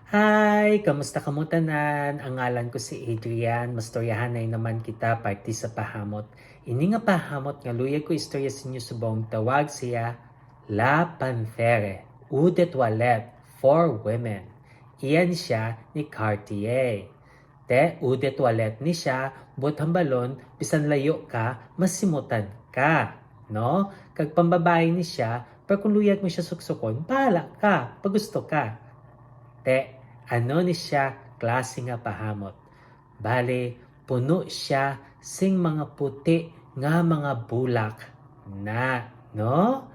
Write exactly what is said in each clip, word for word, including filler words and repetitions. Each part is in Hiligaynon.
Hi! Kamusta kamo tanan? Ang ngalan ko si Adrian. Mastoryahanay naman kita, parte sa pahamot. Ini nga pahamot nga luyag ko istorya sa inyo subong tawag siya La Panthère, Eau de Toilette for Women. Iyan siya ni Cartier. Te, Eau de Toilette ni siya, buot hambalon, bisan layo ka, masimutan ka. No? Kag pambabayi ni siya, pero kung luyag mo siya suksukon, bahala ka, pagusto ka. Te, ano ni siya klase nga pahamot? Bale, puno siya sing mga puti nga mga bulak na, no?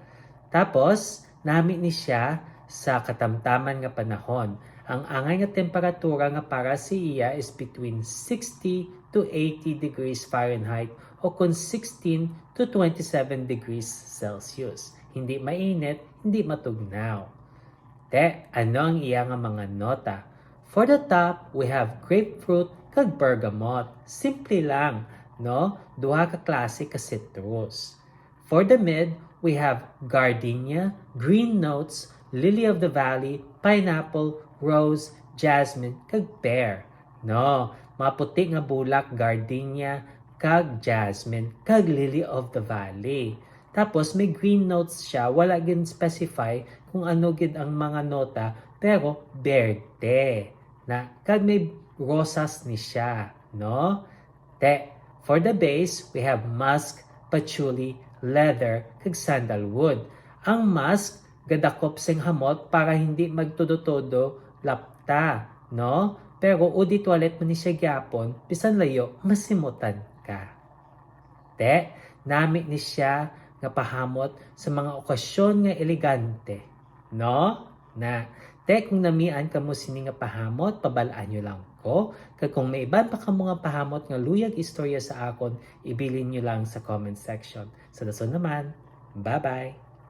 Tapos, nami ni siya sa katamtaman nga panahon. Ang angay nga temperatura nga para sa iya is between sixty to eighty degrees Fahrenheit o kon sixteen to twenty-seven degrees Celsius. Hindi mainit, hindi matugnaw. Te, ano ang iya nga mga nota? For the top, we have grapefruit kag bergamot. Simple lang, no? Duha ka klase ka citrus. For the mid, we have gardenia, green notes, lily of the valley, pineapple, rose, jasmine, kag pear. No, maputi nga bulak, gardenia, kag jasmine, kag lily of the valley. Tapos may green notes siya, wala gid specify kung ano gid ang mga nota, pero berde na, kag may rosas ni siya, no? Te, for the base, we have musk, patchouli, leather, kag sandalwood. Ang musk gadakop sing hamot para hindi magtudo-tudo lapta, no? Pero eau de toilette man ni siya gyapon, bisan layo, masimutan ka. Te, nami ni siya nga pahamot sa mga okasyon nga elegante, no? Na, te, kung namian kamo sini nga pahamot, pabal-an nyo lang ko. Kag kung may iban pa kamo nga pahamot nga luyag istorya sa akon, ibilin nyo lang sa comment section. Sa dason naman, bye-bye!